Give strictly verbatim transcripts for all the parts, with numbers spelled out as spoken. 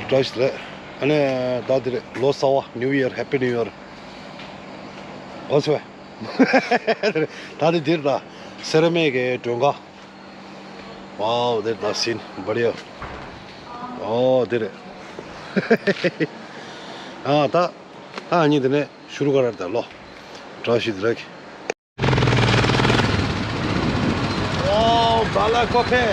བཀྲ་ཤིས་བདེ་ལེགས། ཨ་ནི་ད་འདིར་ལོ་གསར་བ། New Year, Happy New Year། གོ་སོང་ངས། ད་འདི་འདིར་ད་སེ་ར་མེད་ཀྱི་མགྲོན་ཁང་། ཝའོ། འདིར་ད་སིན་བྷ་རི་ཡ། ཨོ་འདིར། ཨ་ད་ཨ་ནི་འདི་ནས་ཤུ་རུ་ཀ་ར། ད་ལོ་བཀྲ་ཤིས་བདེ་ལེགས། Wow, Balakope.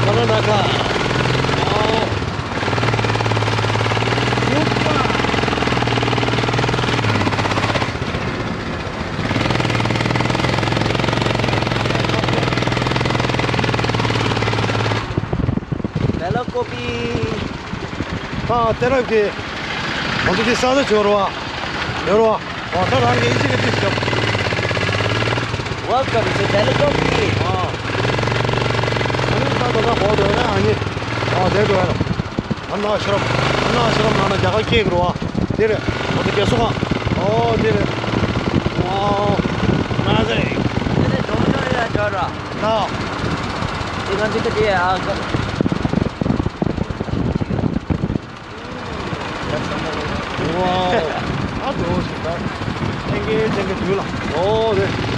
Karanaka. Wow. Balakope. ཨ། དེ་རབ་ཀྱི་ང་ཚོ་འདི་ས་ཆ་འབྱོར་བ། འབྱོར་བ། ཨ། ད་རང་གི་ཨིན་ཇི་གི་ཏིས་བརྒྱབ། Welcome to Balakope. ཨ། ཨ་ནི་ད་ད་ད་གོ་འདོད་ན་ཨ་ནི། ཨ། དེ་འགྲོ་ཡ་ལ། ཨ་ན་ཤ་རམ། ཨ་ན་ཤ་རམ་ན་ན་རྒྱ་གར་སྐད་འགྲོ་བ། དེ་རེད། ང་ཚོ་རྒྱལ་སོ་ག། ཨོ་དེ་རེད། ཨོ། མ་ཟེ། དེ་ནས་གྲོང་ཚོ་རེད་ཡ་འབྱོར་ར། ད། དེ་ག་འདི་ག་དེ་ཨ་ཁ། ཝའོ། ཨ་འགྲོ་ཞིག་ད། ཐེངས་ཀྱི་ཐེངས་ཀྱི་དུས་ལ། ཨོ་རེད།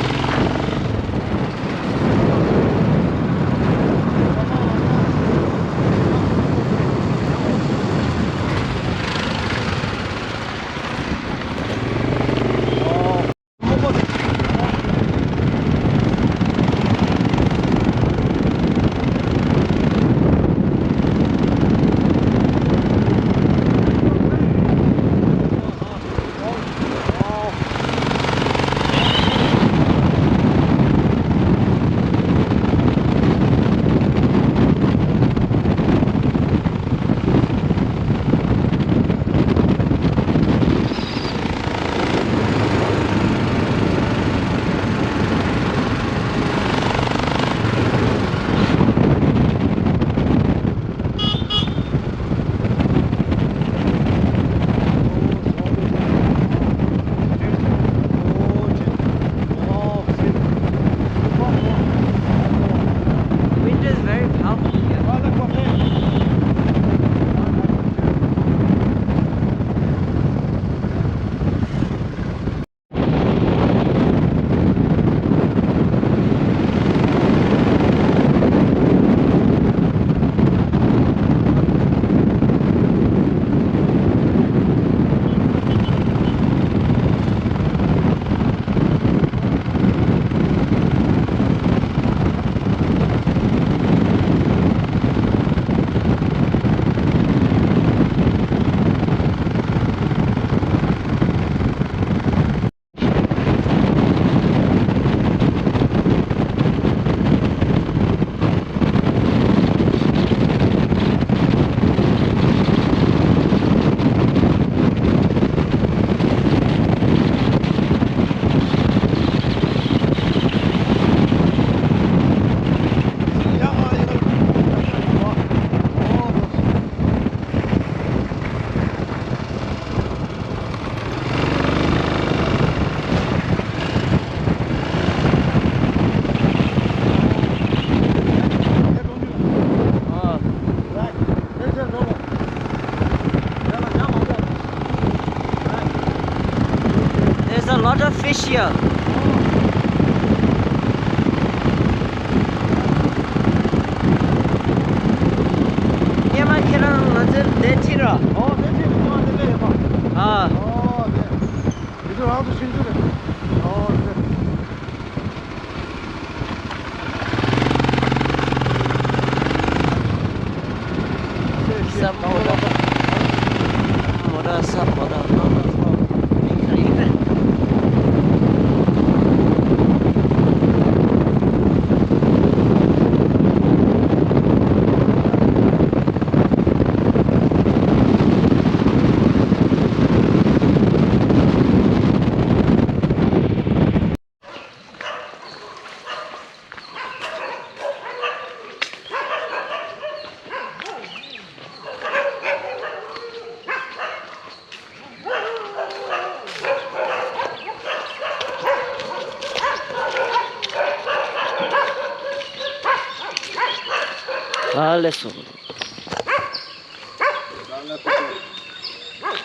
ཨ་ལས་སོ།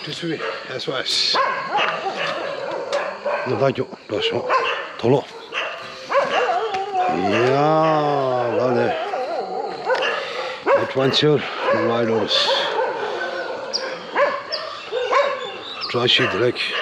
ཊི་སི་ཝི་ཨེས་ཨོ་ཨེས། ནུབ་ཐང་ཁྱོད་འགྲོ་ཤོག་དོ་ལོ། ཡ་ལ་ལས། Adventure Riders. བཀྲ་ཤིས་བདེ་ལེགས།